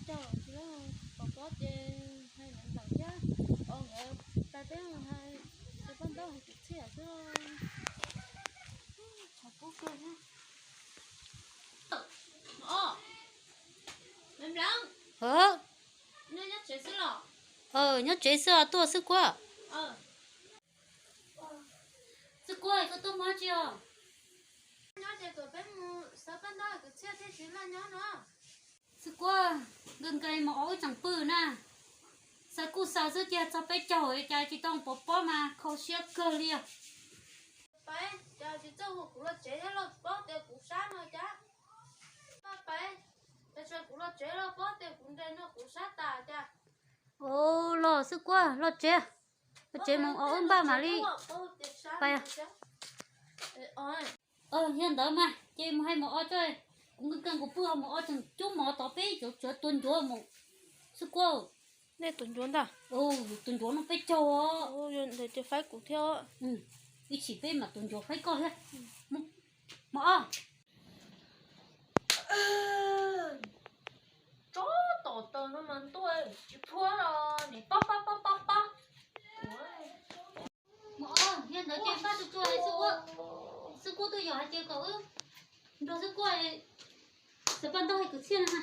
Tsis pom pob ces hais Maiv Npleem thiab os, nkawd pais peb hais Xav Paj Ntaub hais kwv txhiaj xwb. Txhaum kub kawg thiab. Maiv Npleem, nyob tsev xwb los? Nyob tsev xwb os, tuaj Xwb Kuab. Xwb Kuab, koj tuaj muaj dab tsi os? Nyob ces kom peb mus Xav Paj Ntaub hais kwv txhiaj thiaj tsis laj nyob no. Xwb Kuab, nkees nkees Maiv Ob wb tseem pw na. Xav kuj xav xwb, cia txog peb caug cas tsis tau pov pob mas kho siab kawg li os. Pais, cas tsis txawj hu kuv los tsev thiab los pob tias kuv sab no cas. Pais, cas tsis kuv los tsev los pob tias kuv nres no kuv sab tas cas. Ua los Xwb Kuab, los tsev, los tsev Maiv Ob wb npaj mam li pais. Yog ntawd mas ces mus hais Maiv Ob tso. Kuv nkees nkees kuv pw ho Maiv Ob tseem cub mov tod, peb cov tsov tuav ncuav mus. Xwb Kuab, nej tuav ncuav ntag. Tuav ncuav no peb caug os. Ntawd ces faib kuv thiab. Ib chim peb mam tuav ncuav faib koj thiab. Maiv Ob, tsob tom taws no mas ntuj, tsis plhuav los nim pob pob pob pob pob. Maiv Ob, yog ntawd ces npaj tsuag tsuag, Xwb Kuab, Xwb Kuab tuaj yog hais tias kom wb nrog Xwb Kuab Xav Paj Ntaub hais kwv txhiaj na.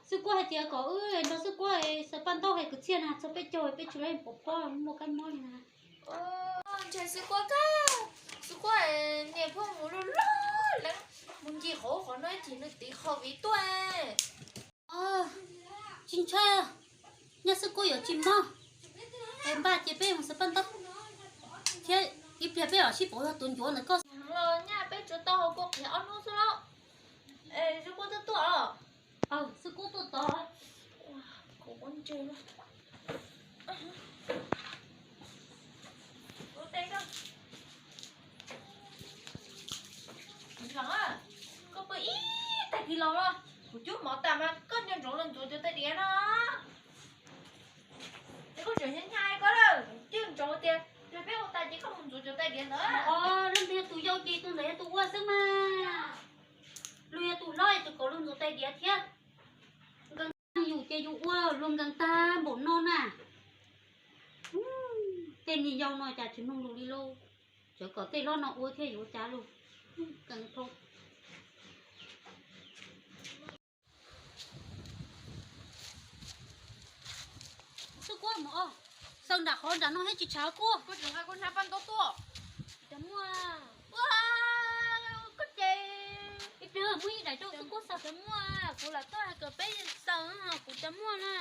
Xwb Kuab hais tias kom wb nrog Xwb Kuab Xav Paj Ntaub hais kwv txhiaj na, txog peb caug peb tsis laj pov pob muaj kab mob li na. Ntshai Xwb Kuab kawg, Xwb Kuab niag phooj ywg loj loj leej mus ncig qhov qhov no ib chim nws tiv qho viv tuaj. Tsis ntshai, nyob Xwb Kuab yuav tsis mob. Es npaj ces peb mus Xav Paj Ntaub thiab ib pliag peb los sib pauv yog tuav ncuav ntawm koj. Los nyaj peb tsuas tau hauv kua qhiav ob hnub xwb los. Xwb Kuab twb tuaj los? Xwb Kuab tuaj tod. Koj pw ib tag kis los los kuv cub mov tas mas koj nco ntsoov los ntxuav cov tais diav no. Es koj tseem hnyav hnyav koj lawm, kuv cim ntsoov tias peb ua tas ces koj mus ntxuav cov tais diav ntawd. Luag ntawd yog tus yau ces tus ntawd yog tus ua xwb mas. Luag yog tus hlob es tus kom luag ntxuav tais diav thiab. Nkees yus ces yus ua luag nkees tag npaum no na. Tej niag yau no cas tsis mloog lus li lauj. Txawm kom tej hlob no ua thiab yuav cas lauj. Nkees dhau. Xwb Kuab mus os, xaws nram qhov nram no thiab tsis tshav kuj. Koj tseem nqa kuv hnab paj ntaub tuaj. Tsis muaj. Koj ces ib pliag muab ib daim rau Xwb Kuab xaws. Tsis muaj, kuv lam tuaj hais kom peb xaws, kuv tsis muaj na.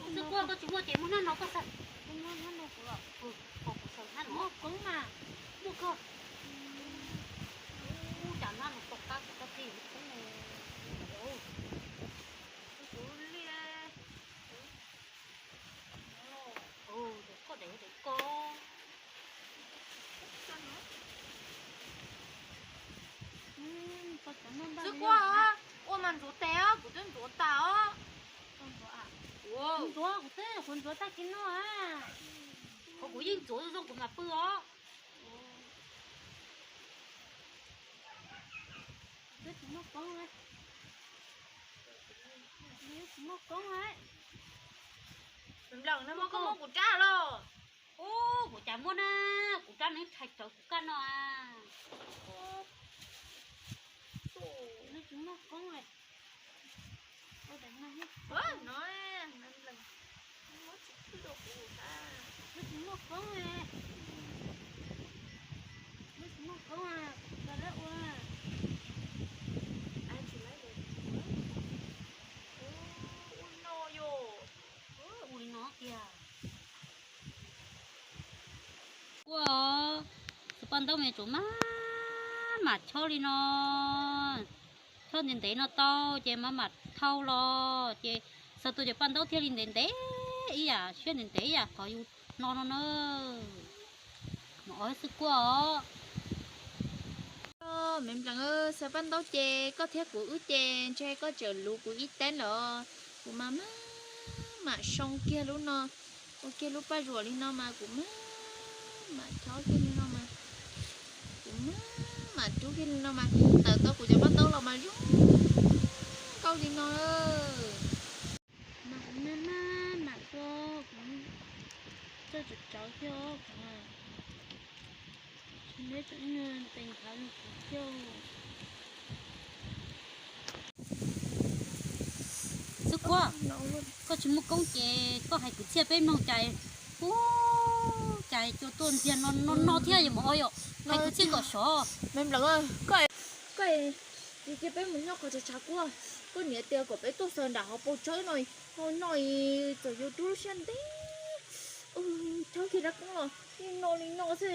Xwb Kuab, koj tsis muaj ces muab hnab no koj xaws. Kuv muab hnab no kuv los. Kuv xaws hnab no. Muaj koob mas. Muaj koj. Ub, cas hnab no pom qab kuv koj tij mus koob. Kuv li. Koj daim daim ko. Xwb Kuab, ua mas ntxuav tes os, kuv twb ntxuav tas os. Ntxuav, kuv twb, kuv ntxuav tag kis no. Qhov kuv yeej ntxuav zoo kuv mam pw os. Twb tsis muaj koob, twb tsis muaj koob. Npleem, koj muab kuv rab los? Ub, kuv cas muab na, kuv rab neb rhais rawv kuv kaj no a. Twb tsis muaj koob. No, muab tsis thwj rau kuv a. Twb tsis muaj koob. Twb tsis muaj koob a, kuv tsis tau dab ua. Ua no yom. Ua li no tiag. Ua, tus paj ntaub me tsuas maj mam chob li no. Chob ntev ntev no tau ces maj mam thau los ces xaws tus cov paj ntaub thiaj li ntev ntev ib yam, siab ntev ntev ib yam qhov yus no no na. Mas ua Xwb Kuab os. Me nplees, xaws paj ntaub ces koj thiab kuv wb ces ntshe koj tseem luv kuv ib teeb los. Kuv mas maj mam soo kiag lub no, ua kiag lub paj zuam li no mas kuv maj mam chob kiag li no mas kuv maj Mas rub kiag li no mas tawm tau kuv cov paj ntaub los mas zoo nkauj li no. Mas kuv maj maj mam xua, kuv coj tsawv tsawv thiab kuv, neb tseem ntees nthav kuv thiab. Xwb Kuab, koj tsis muaj koob ces koj hais kwv txhiaj peb mloog cas, ub, cas cua tuaj ntxiag no no no thiab yog mus o yom, hais kwv txhiaj kom sov. Me Nplees, koj, koj cia peb mus nyob qhov tshav tshav Kuab, koj niam tias kom peb tuaj xaws nram hauv paus tshawb no, hauv no txawm yuav rub lub siab ntev, tshawb kiag rab koob los li no li no xwb,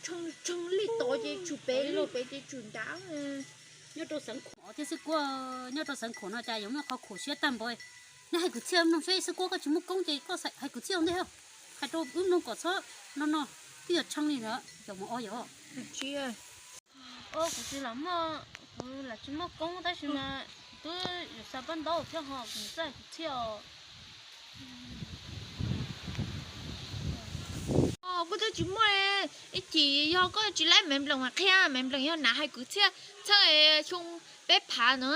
tshee tshee li tod ces tshwm pem li pem ces tshwm nrad. Nyob rau Xeev Khuam thiab Xwb Kuab, nyob rau Xeev Khuam no cas yuav muaj qhov khuam siab tag npaum. Nej hais kwv txhiaj mloog seb Xwb Kuab koj tsis muaj koob ces koj hais kwv txhiaj ua ntej, hais rau wb mloog kom txhob no no, twb yog tshee li ntawd cov mus o yom. Kuv tsis lam muaj, kuv lam tsis muaj koob tab sis mas twb yuav xav paj ntaub thiab ho kuv txawj hais kwv txhiaj os. Kuv twb tsis muaj, ib chim yog koj tsis laib Me Nplees mas qhia, Me Nplees yog nav hais kwv txhiaj txhawj xyoo peb phav no.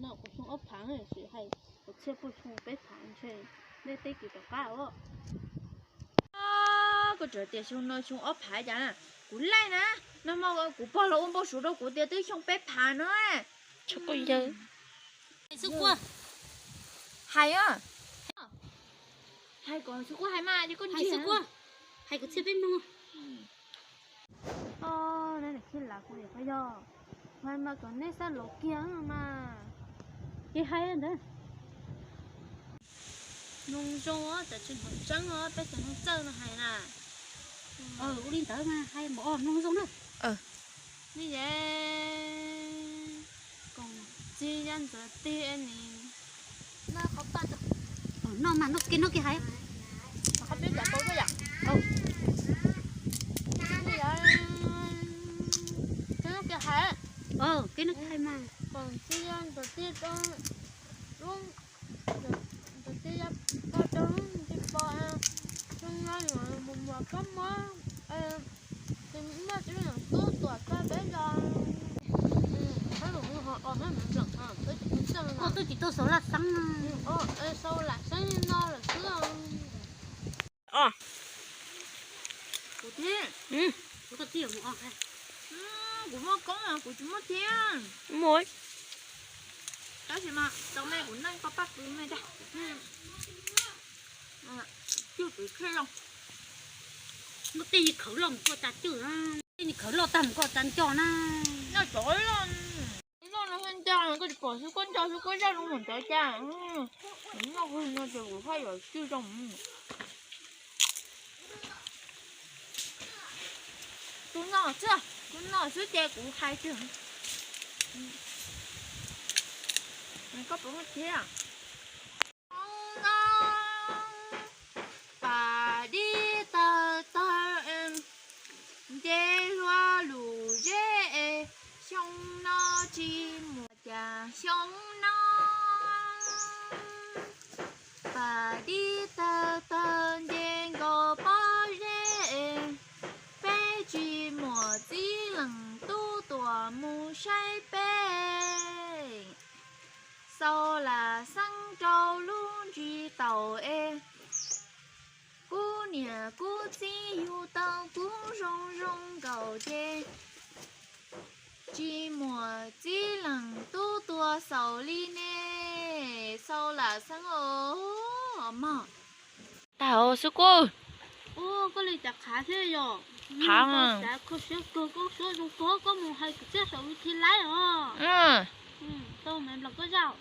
No kuv xyoo ob phav sim hais kwv txhiaj puag xyoo peb phav ntshe nej teb kis rov qab os. Koj tseem tias xyoo no xyoo ob phav cas, kuv laij na, nag hmo kuv pog los ua npau suav rau kuv tias twb xyoo peb phav no. Hais Xwb Kuab, hais, hais kom Xwb Kuab hais mas, hais Xwb Kuab, hais kwv txhiaj peb mloog. Neb niam khib lav kuv yog, hais mas kom neb xab laus kiag mas. Ces hais ntawd. Mloog zoo os, tam tsis hnov tseeb os, peb cov neeg txawj no hais na. Ua li ntawd mas hais mas os, mloog zoo na. Nej yeej koom txij yab ntxawm tig ni. Noj mas noj kiag, noj kiag hais. Qhov peb cov tau thiab yom. Noj kiag hais. Kev noj kiag hais mas. Koom txij yab ntxawm tig rau lub, ntxawm tig yab pog rau lub ntsis pos, xyoo no yuav mus muas kab mob, ces muaj tib leeg tub tuam txog peb zos. Koj twb tsis tau xaus laj xeeb, xaus lam xeeb li no lawm xwb. Kuv thiab, kuv tij mus o, kuv muaj koob mas kuv tsis muaj thiab. Tab sis mas tau me kuv neej koj pab kuv me tag. Cwj pwm khej loo. Muab tej khawv loj mus kuaj tsa cwj, tej khawv loj tag mus kuaj tsa nco na. Noj tsov loj, noj no nco, koj tsis pom xwb kuab nco xwb kuab zaj no mus ntawd cas. Noj no ces kuv haj yam cwj zoo. Tus no xwb, tus no xwb ces kuv hais tias koj puas muaj thiab. Xyoo no pas dib tawg tawg, nce hlua lus zeb es, xyoo no tsis muaj cas xyoo no. Pas dib tawg tawg nce nkaus pob zeb es, peb tsis muaj txiv leej tub tuam mus saib peb. Xaus lam xeeb rau lub ntsis taum es, kuv niam kuv txiv yug tau kuv zoo zoo nkaus ces, tsis muaj txiv leej tub tuam xaus li ne. Xaus lam xeeb os mog. Tag os xwb kuab. Ua koj li cas qhav thiab yom. Qhav mas. Xav kho siab kawg koj suab zoo kawg koj mus hais kwv txhiaj saum vis thi laib os. Tau me nplos koj zaj.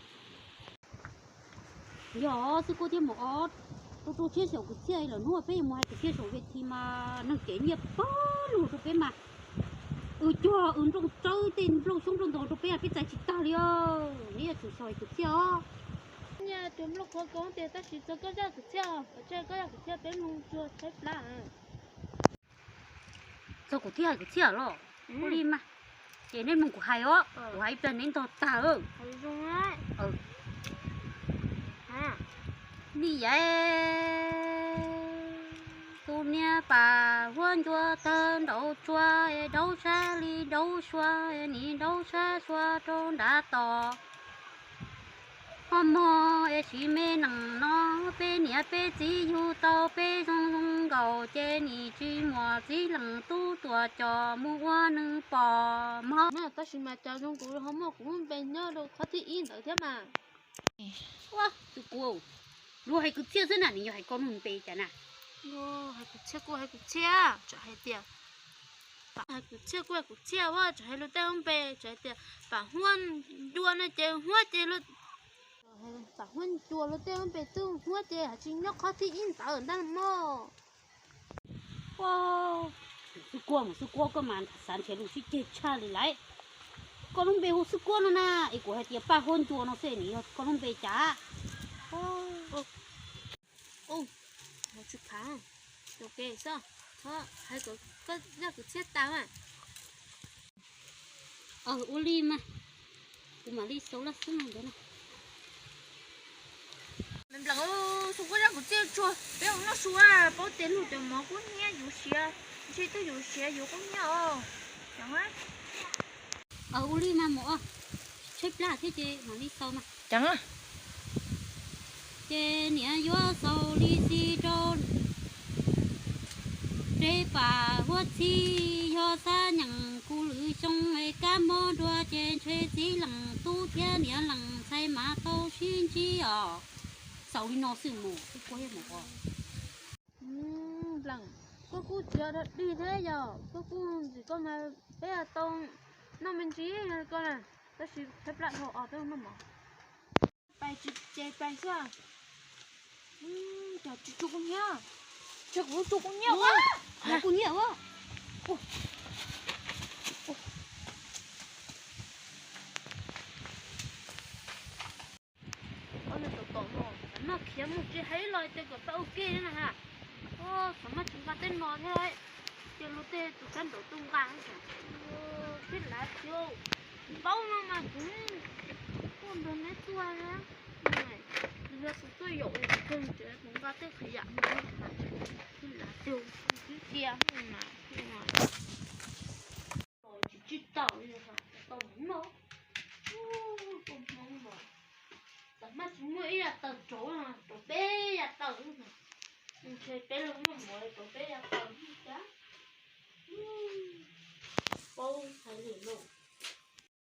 Yog xwb kuab thiab mus o rau rau siab saum kwv txhiaj lawm hnub peb yuav mus hais kwv txhiaj saum vis thi mas neeg cem nyiaj pab lug rau peb mas. Wb cuag wb nplooj tsawb tej nplooj xyoob nplooj ntoo rau peb, peb txais tsis tag li os. Neb yuav tsum xyaum kwv txhiaj os. Nyiaj tus nplooj qhuav koob tiag tab sis txog koj zaj kwv txhiaj, koj zaj kwv txhiaj peb mloog tsuag tshaib plab. Txog kuv thiaj hais kwv txhiaj los ua li mas. Ces neb mloog kuv hais os, kuv hais ib pliag neb ntog tag. Ni yaiv. Kuv niam pam huab ncua tawg nraum tsua, es daub sab li daub sua, es nim daub sab sua rau nrad tos. Ho mog es siv me nees no, peb niam peb txiv yug tau peb zoo zoo nkaus, ces nim tsis muaj txiv leej tub tuaj coj mus ua neeg pom mog. Tab sis mas cov zoo nkaus ho muaj kuv lub npe nyob rau qhov thib ib ntawd thiab mas. Ua, tus kuv, luag hais kwv txhiaj xwb na, nws yog hais koj lub npe cas na? Hais kwv txhiaj kuj hais kwv txhiaj, tsam hais tias, hais kwv txhiaj kuj hais kwv txhiaj, ua tsam hais luag tej lub npe, tsam hais tias pam huab ncua no ces huab ces, pam huab ncua luag tej lub npe twb huab ces hais tsis nyob qhov thib ib ntawd ntag mog. Mus xwb kuaj, mus xwb kuaj, koj mas xav nrhiav lus sib ceg tshaj li lauj. Koj lub npe hu xwb kuaj no na, es kuv hais tias paj huab ncua no xwb, nws yog koj lub npe cas? Tsis khav, ok xwb, thov hais kom koj zaj kwv txhiaj tas mas. Ua li mas, kuv mam li xaus laj xwb mas ntawd na. Me nplam, xaus kuj zaj kwv txhiaj tsuag peb ua noj su, paub tias lug cov mov kub hnyiab yuav siav, ntshe twb yuav siav yuav kub hnyiab os. Ua li mas mus, tshaib plab thiab ces mam li xaus mas. Ces niam yuav xaus li xi rau tsev pam huab txhib, yog xab nyeem kuv lwm xyoo es kab mob dua ces ntshe txiv leej tub thiab niam leej ntxhais mas tau sib ntsib os. Xaus li no xwb mus, kuv kuj yog mus os. Leej, koj kuj txiav dog dig thiab yog koj kuj ntxim koj mas peb tau noj me ntsis koj na, tab sis tshaib plab dhau os peb noj mov. Pais tsis ces pais xwb. Cov tsis tsuj kuv nyiam, tsis kuv tsuj kuv nyiam ua, kuv nyiam ua. Tom tom no, maj khiav mus tsis hais los ces kom pab ua ke na ha. Xav maj tsis nqa tej no thiab, ces luag tej tus sab nraud tuaj nqa. Peb lav tiag, paub no mas kuv tuaj nrog neb tuaj na. Yog tus tuaj yaum kawg ces kuv nqa tej qhov yam no, peb lav tiag, twb tias mas tsis tsis tau li, tau no, tau hmoob mas. Tam maj tsis muaj ib yav taws rauv, rauv peb yav taws, ntshe peb los muaj mov rauv peb yav taws cas. Paub hais lwm no.